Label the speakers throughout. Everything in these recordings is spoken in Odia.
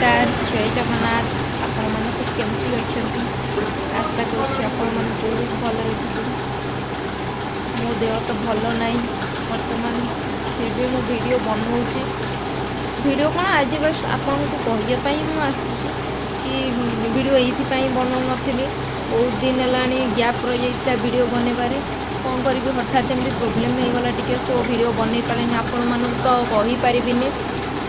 Speaker 1: ନମସ୍କାର, ଜୟ ଜଗନ୍ନାଥ। ଆପଣମାନେ ସବୁ କେମିତି ଅଛନ୍ତି? ଆଶା କରୁଛି ଆପଣମାନେ ବହୁତ ଭଲରେ ଥିବେ। ମୋ ଦେହ ତ ଭଲ ନାହିଁ ବର୍ତ୍ତମାନ, ଫିର୍ ବି ମୁଁ ଭିଡ଼ିଓ ବନଉଛି। ଭିଡ଼ିଓ କ'ଣ, ଆଜି ବାସ୍ ଆପଣଙ୍କୁ କହିବା ପାଇଁ ମୁଁ ଆସିଛି କି ଭିଡ଼ିଓ ଏଇଥିପାଇଁ ବନଉନଥିଲି। ବହୁତ ଦିନ ହେଲାଣି ଗ୍ୟାପ୍ ରହିଯାଇଥିଲା ଭିଡ଼ିଓ ବନେଇବାରେ। କ'ଣ କରିବି, ହଠାତ୍ ଏମିତି ପ୍ରୋବ୍ଲେମ୍ ହେଇଗଲା ଟିକେ, ସୋ ଭିଡ଼ିଓ ବନେଇ ପାରିଲିନି। ଆପଣମାନଙ୍କୁ ତ କହିପାରିବିନି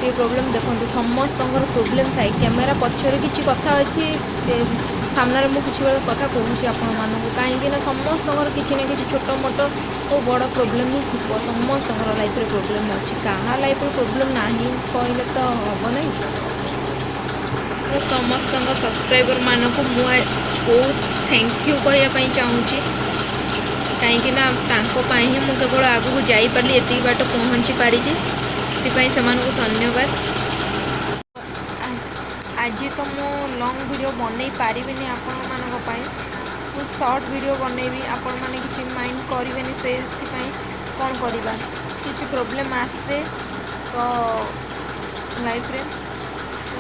Speaker 1: ଟିକେ ପ୍ରୋବ୍ଲେମ୍। ଦେଖନ୍ତୁ, ସମସ୍ତଙ୍କର ପ୍ରୋବ୍ଲେମ୍ ଥାଏ। କ୍ୟାମେରା ପଛରେ କିଛି କଥା ଅଛି, ସାମ୍ନାରେ ମୁଁ କିଛି କଥା କହୁଛି ଆପଣମାନଙ୍କୁ, କାହିଁକି ନା ସମସ୍ତଙ୍କର କିଛି ନା କିଛି ଛୋଟ ମୋଟ ଓ ବଡ଼ ପ୍ରୋବ୍ଲେମ୍ ହିଁ ଥିବ। ସମସ୍ତଙ୍କର ଲାଇଫ୍ରେ ପ୍ରୋବ୍ଲେମ୍ ଅଛି। କାହା ଲାଇଫ୍ରେ ପ୍ରୋବ୍ଲେମ୍ ନାହିଁ କହିଲେ ତ ହେବ ନାହିଁ। ମୁଁ ସମସ୍ତଙ୍କ ସବସ୍କ୍ରାଇବରମାନଙ୍କୁ ମୁଁ ବହୁତ thank you କହିବା ପାଇଁ ଚାହୁଁଛି, କାହିଁକି ନା ତାଙ୍କ ପାଇଁ ହିଁ ମୁଁ କେବଳ ଆଗକୁ ଯାଇପାରିଲି, ଏତିକି ବାଟ ପହଞ୍ଚି ପାରିଛି। ସେଥିପାଇଁ ସେମାନଙ୍କୁ ଧନ୍ୟବାଦ। ଆଜି ତ ମୁଁ ଲଙ୍ଗ୍ ଭିଡ଼ିଓ ବନେଇ ପାରିବିନି ଆପଣମାନଙ୍କ ପାଇଁ। ମୁଁ ସର୍ଟ ଭିଡ଼ିଓ ବନେଇବି, ଆପଣମାନେ କିଛି ମାଇଣ୍ଡ କରିବେନି ସେଥିପାଇଁ। କ'ଣ କରିବା, କିଛି ପ୍ରୋବ୍ଲେମ୍ ଆସେ ତ ଲାଇଫ୍ରେ, ତ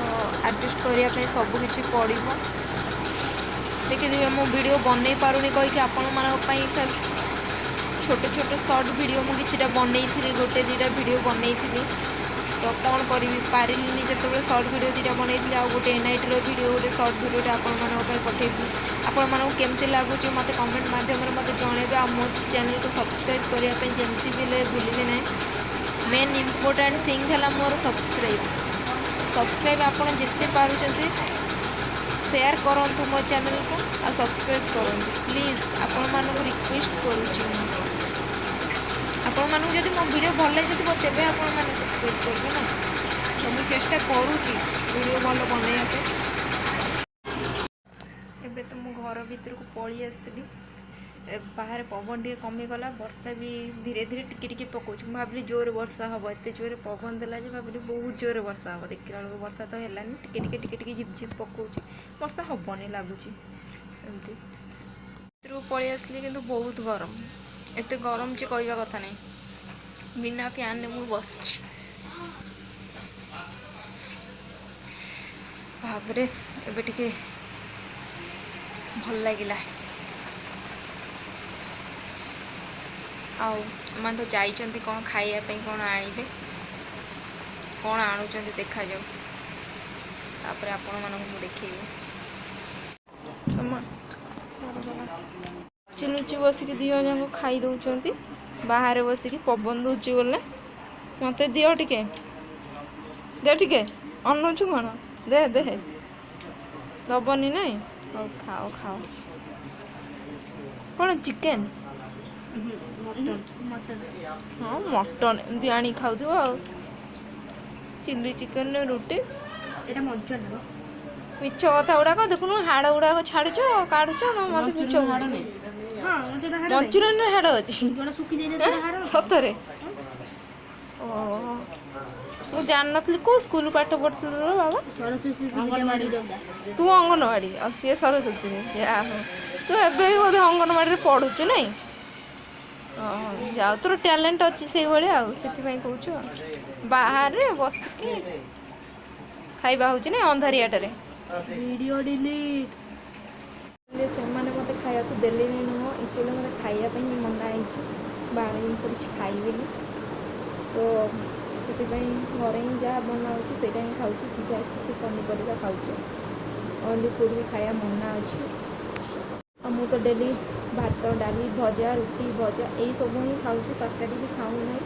Speaker 1: ଆଡ଼ଜଷ୍ଟ କରିବା ପାଇଁ ସବୁ କିଛି ପଡ଼ିବ। ଦେଖିଥିବେ, ମୁଁ ଭିଡ଼ିଓ ବନେଇ ପାରୁନି କହିକି ଆପଣମାନଙ୍କ ପାଇଁ ଖାସ୍ ଛୋଟ ଛୋଟ ସର୍ଟ ଭିଡ଼ିଓ ମୁଁ କିଛିଟା ବନେଇଥିଲି, ଗୋଟେ ଦୁଇଟା ଭିଡ଼ିଓ ବନେଇଥିଲି। ତ କ'ଣ କରିବି, ପାରିଲିନି ଯେତେବେଳେ, ସର୍ଟ ଭିଡ଼ିଓ ଦୁଇଟା ବନେଇଥିଲି ଆଉ ଗୋଟେ ଏନ୍ଆଇଟିର ଭିଡ଼ିଓ, ଗୋଟେ ସର୍ଟ ଭିଡ଼ିଓଟା ଆପଣମାନଙ୍କ ପାଇଁ ପଠେଇଥିଲି। ଆପଣମାନଙ୍କୁ କେମିତି ଲାଗୁଛି, ମୋତେ କମେଣ୍ଟ ମାଧ୍ୟମରେ ମୋତେ ଜଣେଇବେ। ଆଉ ମୋ ଚ୍ୟାନେଲକୁ ସବସ୍କ୍ରାଇବ୍ କରିବା ପାଇଁ ଯେମିତି ବି ହେଲେ ଭୁଲିବେ ନାହିଁ। ମେନ୍ ଇମ୍ପୋର୍ଟାଣ୍ଟ ଥିଙ୍ଗ ହେଲା ମୋର ସବସ୍କ୍ରାଇବ୍। ସବସ୍କ୍ରାଇବ୍ ଆପଣ ଯେତେ ପାରୁଛନ୍ତି ସେୟାର କରନ୍ତୁ ମୋ ଚ୍ୟାନେଲକୁ ଆଉ ସବସ୍କ୍ରାଇବ୍ କରନ୍ତୁ ପ୍ଲିଜ୍। ଆପଣମାନଙ୍କୁ ରିକ୍ୱେଷ୍ଟ କରୁଛି ମୁଁ। ଆପଣମାନଙ୍କୁ ଯଦି ମୋ ଭିଡ଼ିଓ ଭଲ ଲାଗିଥିବ, ତେବେ ଆପଣମାନେ ସବସ୍କ୍ରାଇବ୍ କରିବେ ନା। ତ ମୁଁ ଚେଷ୍ଟା କରୁଛି ଭିଡ଼ିଓ ଭଲ ବନେଇବା ପାଇଁ। ଏବେ ତ ମୁଁ ଘର ଭିତରକୁ ପଳେଇ ଆସିଥିଲି। ବାହାରେ ପବନ ଟିକେ କମିଗଲା, ବର୍ଷା ବି ଧୀରେ ଧୀରେ ଟିକେ ଟିକେ ପକଉଛି। ମୁଁ ଭାବିଲି ଜୋରେ ବର୍ଷା ହେବ, ଏତେ ଜୋରେ ପବନ ଦେଲା ଯେ ଭାବିଲି ବହୁତ ଜୋରେ ବର୍ଷା ହେବ। ଦେଖିଲା ବେଳକୁ ବର୍ଷା ତ ହେଲାନି, ଟିକେ ଟିକେ ଟିକେ ଟିକେ ଝିପ୍ ଝିପ୍ ପକଉଛି। ବର୍ଷା ହେବନି ଲାଗୁଛି। ଏମିତି ଭିତରକୁ ପଳେଇ ଆସିଲି, କିନ୍ତୁ ବହୁତ ଗରମ। ଏତେ ଗରମ ଯେ କହିବା କଥା ନାହିଁ। ବିନା ଫ୍ୟାନ୍ରେ ମୁଁ ବସିଛି। ଭାବରେ ଏବେ ଟିକେ ଭଲ ଲାଗିଲା। ଆଉ ଏମାନେ ତ ଯାଇଛନ୍ତି କ'ଣ ଖାଇବା ପାଇଁ, କ'ଣ ଆଣିବେ, କ'ଣ ଆଣୁଛନ୍ତି ଦେଖାଯାଉ। ତାପରେ ଆପଣମାନଙ୍କୁ ମୁଁ ଦେଖେଇବି। ଲୁଚି ଲୁଚି ବସିକି ଦୁଇ ଜଣ ଯାକ ଖାଇ ଦେଉଛନ୍ତି ବାହାରେ ବସିକି, ପବନ ଦେଉଛି ବୋଲେ। ମୋତେ ଦିଅ ଟିକେ, ଦିଅ ଟିକେ। ଅନଉଛୁ କ'ଣ? ଦେ ଦେ। ଦବନି ନାଇଁ? ହଉ, ଖାଅ ଖାଅ। କ'ଣ, ଚିକେନ୍? ହଁ, ମଟନ୍ ଏମିତି ଆଣିକି ଖାଉଥିବ। ଆଉ ଚିଲି ଚିକେନ୍, ରୁଟି।
Speaker 2: ଏଇଟା ମଞ୍ଚୁରିଆନ।
Speaker 1: ମିଛ କଥା ଗୁଡ଼ାକ ଦେଖୁନୁ, ହାଡ଼ ଗୁଡ଼ାକ ଛାଡ଼ୁଛ, କାଢୁଛ। ମତେ ମିଛ।
Speaker 2: ହାଡ଼ ନାହିଁ। ହଁ, ମଞ୍ଚୁରିଆନ ହାଡ଼ ନାହିଁ।
Speaker 1: ମଞ୍ଚୁରିଆନରେ ହାଡ଼ ଅଛି।
Speaker 2: ଯୋଉଟା ଶୁଖି ଯାଇଛି ସେଟା ହାଡ଼।
Speaker 1: ସତରେ? ଓ, ମୁଁ ଜାଣିନଥିଲି। କୋଉ ସ୍କୁଲ ପାଠ ପଢୁଥିଲୁ ରେ ବାବା?
Speaker 2: ସରସ୍ୱତୀ ଶିଶୁ ବିଦ୍ୟା ମନ୍ଦିର।
Speaker 1: ତୁ ଅଙ୍ଗନବାଡ଼ି ଆଉ ସିଏ ସରସ୍ୱତୀ। ଯାହା ହଉ, ତୁ ଏବେ ବି ବୋଧେ ଅଙ୍ଗନବାଡ଼ିରେ ପଢୁଛୁ ନାଇଁ? ହଁ, ଯାଉ, ତୋର ଟ୍ୟାଲେଣ୍ଟ ଅଛି ସେଇଭଳିଆ ଆଉ, ସେଥିପାଇଁ କହୁଛୁ। ଆଉ ବାହାରେ ବସିକି ଖାଇବା ହେଉଛି ନା ଅନ୍ଧାରିଆଟାରେ?
Speaker 2: Video delete.
Speaker 1: ସେମାନେ ମୋତେ ଖାଇବାକୁ ଦେଲେନି ନୁହଁ, ଆକ୍ଚୁଆଲି ମୋତେ ଖାଇବା ପାଇଁ ହିଁ ମନା ହେଇଛି। ବାହାର ଜିନିଷ କିଛି ଖାଇବିନି। ସୋ ସେଥିପାଇଁ ଘରେ ହିଁ ଯାହା ବନା ହେଉଛି ସେଇଟା ହିଁ ଖାଉଛି। ସିଝା ସିଝି ପନିପରିବା ଖାଉଛି। ଅଏଲି ଫୁଡ଼୍ ବି ଖାଇବା ମନା ଅଛି। ଆଉ ମୁଁ ତ ଡେଲି ଭାତ, ଡାଲି, ଭଜା, ରୁଟି, ଭଜା ଏଇସବୁ ହିଁ ଖାଉଛି। ତରକାରୀ ବି ଖାଉନାହିଁ।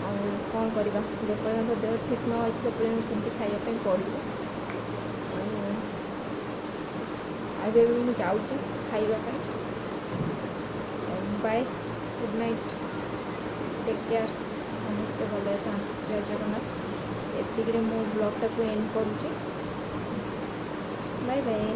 Speaker 1: ଆଉ କ'ଣ କରିବା, ଯେପର୍ଯ୍ୟନ୍ତ ଦେହ ଠିକ୍ ନ ହେଇଛି ସେପର୍ଯ୍ୟନ୍ତ ସେମିତି ଖାଇବା ପାଇଁ ପଡ଼ିବ। ଆଉ ଏବେ ବି ମୁଁ ଯାଉଛି ଖାଇବା ପାଇଁ। Bye, good night, take care. ସମସ୍ତେ ଭଲରେ ଥାନ୍ତୁ। ଜୟ ଜଗନ୍ନାଥ। ଏତିକିରେ ମୁଁ ବ୍ଲଗ୍ଟାକୁ ଏଣ୍ଡ କରୁଛି। Bye bye.